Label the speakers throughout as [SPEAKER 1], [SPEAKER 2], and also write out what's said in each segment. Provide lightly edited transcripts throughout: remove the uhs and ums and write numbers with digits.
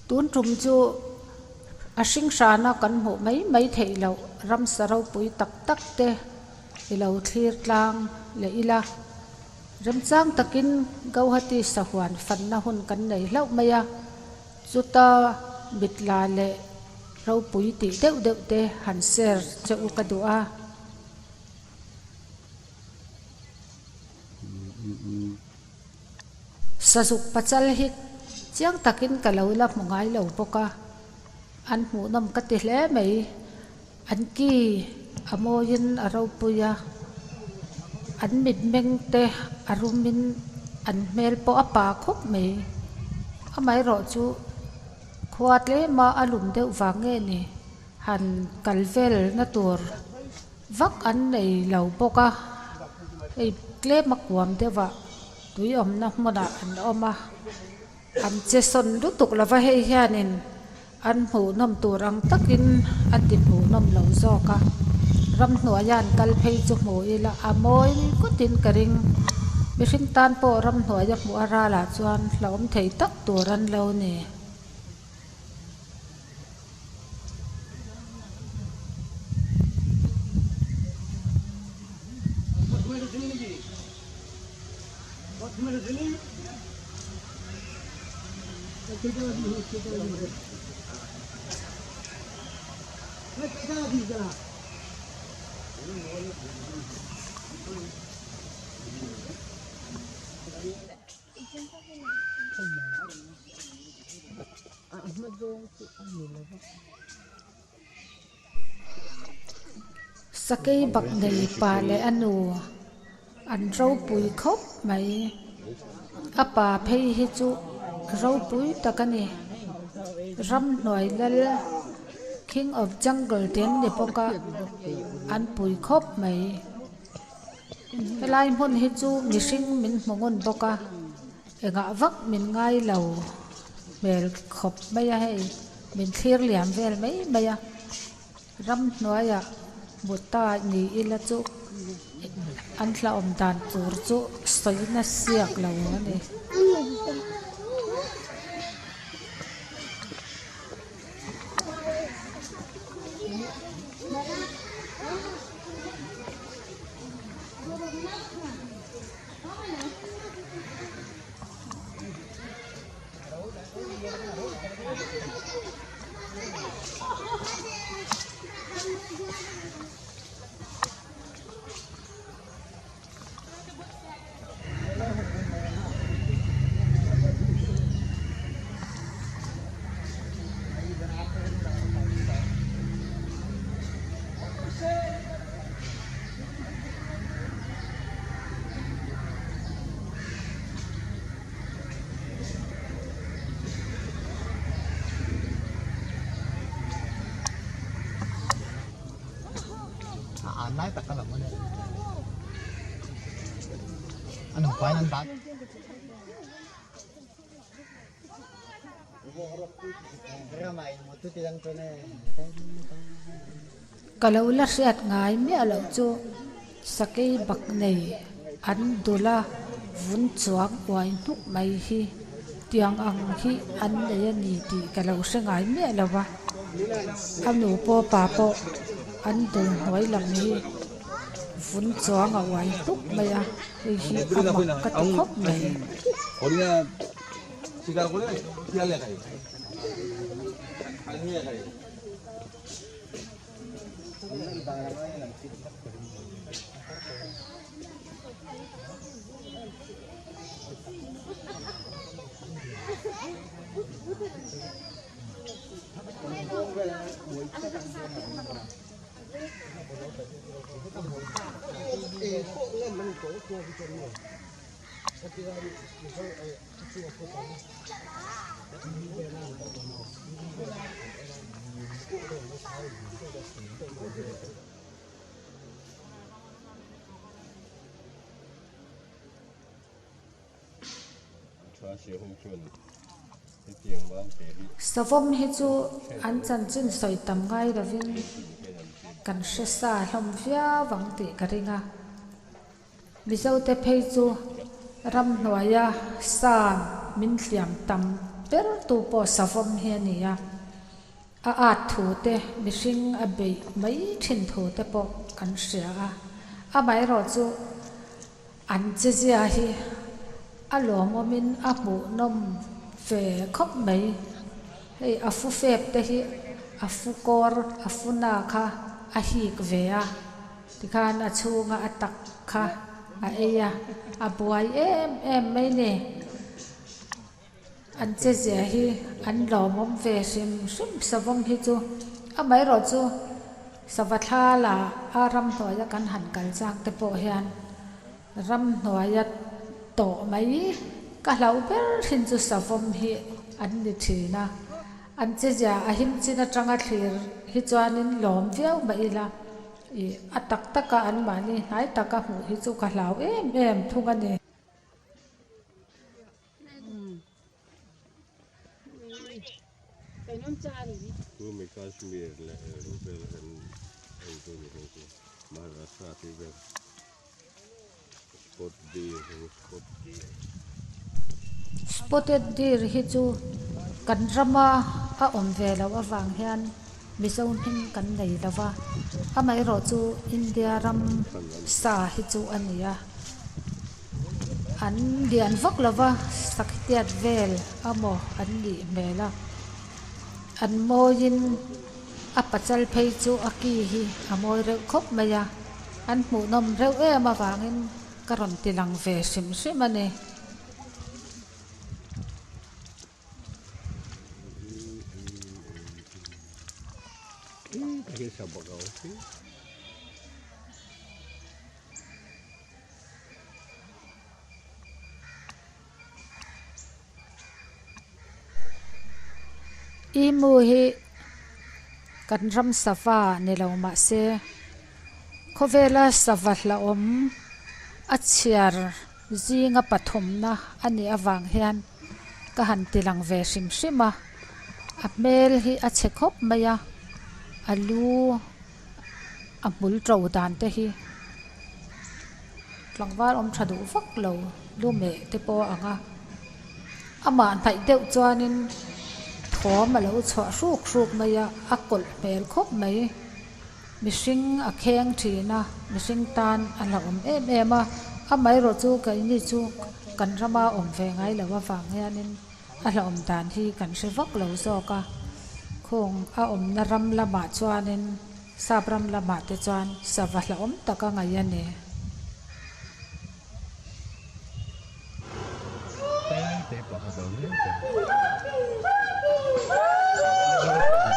[SPEAKER 1] Tun tum chu a hring hrana kan hmuh mai mai theih loh ramsa ropui tak tak te i lo thlir tlang leh ila. Remchang takin Gauhati sahuan fanna hun kan nei hlauh mai a, chuta mitla leh ropui tih deuh deuh te han share che u ka duh a. Sazuk pachal hi chiang takin ka lo la hmu ngai lo bawk a, an hmuhnawm ka ti hle mai. An ki a mawiin a ropui a, an mitmeng te a rumin an hmel pawh a pa khawp mai. Amaherawh chu khua tlema a lum deuh vang nge ni han kal vel na tur vak an nei lo bawk a, hei tlema kuam deuhah tui awmna hmunah an awm a, an che sawn lutuk lova hei hianin An hmuhnawm tur ang takin a ti hmuhnawm lo zawk a, ramhnuaia an kal phei chu hmu ila a mawi ngawtin ka ring. Mihring tan pawh ramhnuaia hmuh a ralah chuan hlauhawm thei tak tur an lo ni. Sakei bak nei pa leh a nu an ropui khawp mai. A pa phei hi chu ropui tak a ni. Ramhnuai lal king of jungle te an ni bawk a an pui khawp mai. Helai hmun hi chu mihring min hmu ngun bawk a engah vak min ngai lo hmel khawp mai a hei. Min thlir liam vel mai mai a, ramhnuaiah hmu ta ni ila chu an hlauhawm dan tur chu sawi na siak lo a ni. Ka lo la hriat ngai miah loh chu sakei bak nei an dul a vun chuang uai hnuk mai hi tiang ang hi an nei a ni tih ka lo hre ngai miah lo va a nu pawh pa pawh an dul hnuai lam hi vun chuang a uai hnuk mai a hei hi a mak ka ti khawp mai. Savawm hi chu an chanchin sawi tam ngai lovin kan hre sa hlawm viau ang tih ka ring a. Mizote phei chu ramhnuaia sa min hliam tam ber tu pawh savawm hi a ni a. A at thu te, mihring a beih mai thin thu te pawh kan hria a. Amaherawh chu an chezia hi a lawmawmin a hmuhnawm ve khawp mai. Hei a fu fep te hi a fu kawr, a fu na kha a hik ve a, tikhan a chhunga a tak kha a ei a, a buai em em mai ni. An chezia hi an lawmawm ve hrim hrim savawm hi chu amaherawh chu sava thla la a ramhnuaia kan han kal chang te pawh hian Ramhnuaia tawh mai ka hlauh ber thin chu savawm hi an ni thin a, an chezia a him chin atanga thlir hi chuanin lawm viau mah ila ih a tak taka anmahni hnai taka hmuh hi chu ka hlau em em thung a ni. Spotted deer hi chu kan rama a awm ve loh avang hian Mizo hming kan nei lo va, amaherawh chu India ram sa hi chu a ni a. An lian vak lo va, sakhitiat vel amaw an nih hmel a, an mawiin a pachal phei chu a ki hi a mawi reuh khawp mai a, an hmuhnawm reuh em avangin ka rawn ti lang ve hrim hrim a ni. Emu hi kan ram sava ni lo mah se khawvela sava hlauhawm a chhiar zinga pathumna a nih avang hian ka han ti lang ve hrim hrim a a hmel hi a chhe khawp mai a a lu a hmul to dan te hi tlangval awm tha duh vak lo lu meh te pawh a ang a amah hnaih deuh chuanin thawm a lo chhuah hruk hruk mai a a kawlh hmel khawp mai mihring a kheng thin a mihring tan a hlauhawm em em a amaherawh chu keini chu kan rama awm ve ngai loh avang hianin. A hlauhawm dan hi kan hre vak lo zawk a, khung a awmna ram lamah chuanin sap ram lamah te chuan sava hlauhawm tak a ngaih a ni.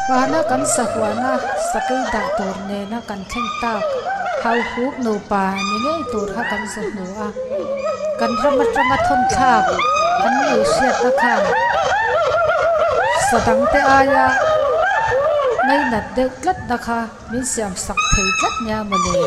[SPEAKER 1] Vana kan sahuana sakei dah tur nena kan thleng tak hauhuk nupa ni ngei tur kha kan zu hmu a. Kan ram atanga thawnthlak an nih hriatna khan sa dangte aia ngainat deuh tlatna kha min siam sak thei tlat nia mawle.